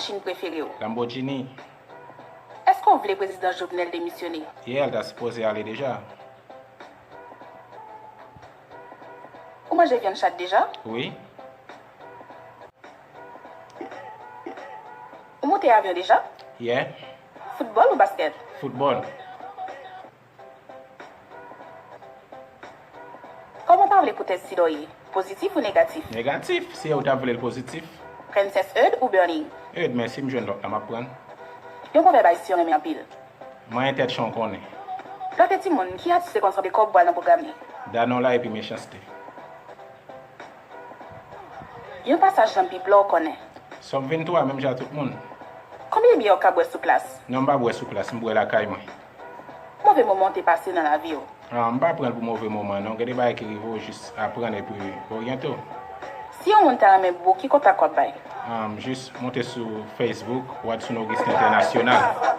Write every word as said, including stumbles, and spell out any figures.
machin prefere w? Lamborghini. Èske w vle Prezidan Jovenel demisyone? Yeah, l ta sipoze ale deja. Ou manje vyann chat deja? Wi. Ou monte avyon deja? Yeah. Foutbòl ou baskèt? Foutbòl. Kòman w ta vle pou tès SIDA w ye? Pozitif ou negatif? Negatif, si ou ta vle l pozitif. Princess Eud ou Bernie? Eud, men si m jwenn lòt la, m ap pran l. Yon pwovèb ayisyen w renmen anpil. Manyen tèt chan w konnen. Lè w te timoun, ki atis te konn sanble kòb bwal nan pwogram li? Danon la epi Mechanste. Yon pasaj nan Bib la w konnen? Sòm venntwa, menm jan ak tout moun. Konbyen byè w ka bwè sou plas? Non, m pa bwè sou plas, m bwè lakay mwen. Move moman w te pase nan lavi w? Ah, m pa pran l pou move moman, non. Gen de bagay ki rive w, jis aprann epi oryante w. Si yon moun ta renmen bou, ki kontak w ap bay? Ah, jis monte sou Facebook, Wadson Augustin International.